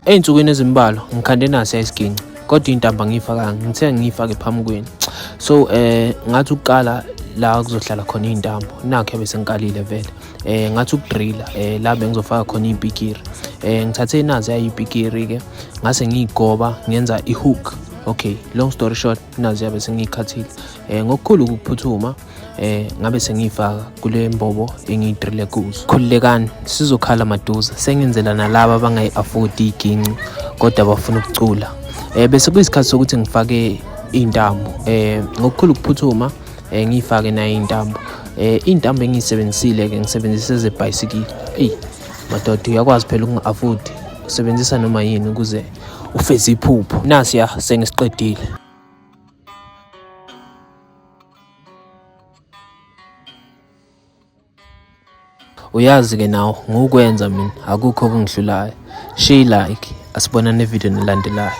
Ey'nsukwini ezimbalwa ngikhande nasiya isiginci kodwa iy'ntambo angiyifakanga, ngithe ngiyifake phambi kwenu. So ngathi ukuqala la kuzohlala khona iy'ntambo, nakhu yabe sengikalile vele. Ngathi ukudrila la bengizofaka khona iy'pikiri. Ngithathe naziya iy'pikiri-ke ngase ngiyigoba ngenza i-hook. Okay, long story short, naziya bese ngiyikhathile. Ngokukhulu ukuphuthuma ngabe sengiyifaka kule mbobo engiyidrile kuzo. Khululekani, sizokhala maduze, sengenzela nalaba abangayi-afford iginci kodwa bafuna ukucula. Bese kuyisikhathi sokuthi ngifake iy'ntambo. Ngokukhulu ukuphuthuma ngiyifake nayo iy'ntambo. Iy'ntambo engiyisebenzisile-ke ngisebenzise ezebhayisikili. Eyi madoda, uyakwazi phela ukunga-afford, usebenzisa noma yini ukuze ufeze iphupho. Nasiya sengisiqedile. Uyazi-ke nawe ngokwenza mina akukho okungihlulayo. Shiya like, asibonane evidweni elandelayo.